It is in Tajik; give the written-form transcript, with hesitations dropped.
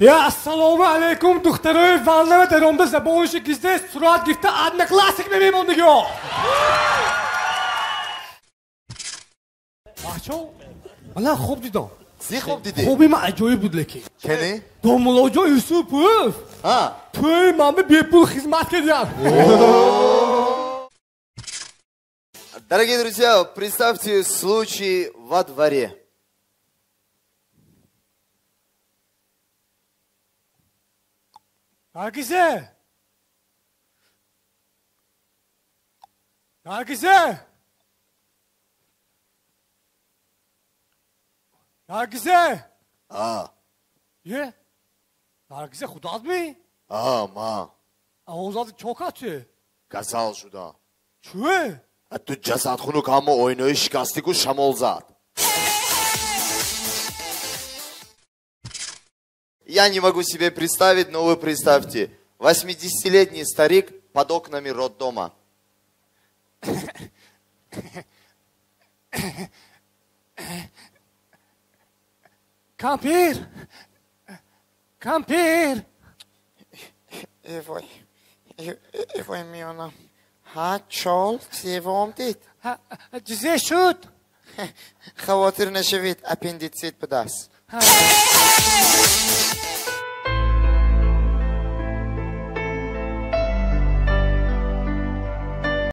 Я ассалому алейкум, духтарои ваннава даромда забонаши гизде сурат гирифта одноклассник мемемондагиҳо. Бачо, мана хоб дидам. Зи хоб дидӣ? Хоби ман аҷоиб буд лекин. Кани? Домуллоҷон Юсупов. Тӯи ман бепул хизмат кардиям. Дорогие друзья, представьте случай во дворе. Наргизе! Наргизе! Наргизе! Е? Наргизе худат ми? Ма. Овозат чо качи? Касал шудам. Чӯ? Ту ҷасадхунук ҳама оинаи шикастику шамол зад. Я не могу себе представить, но вы представьте. 80-летний старик под окнами роддома. Кампир! Кампир! Эвой, эвой миёна. Ҳа, чол, севом дид. Чизе шуд? Хавотир нашавед, аппендицит будааст.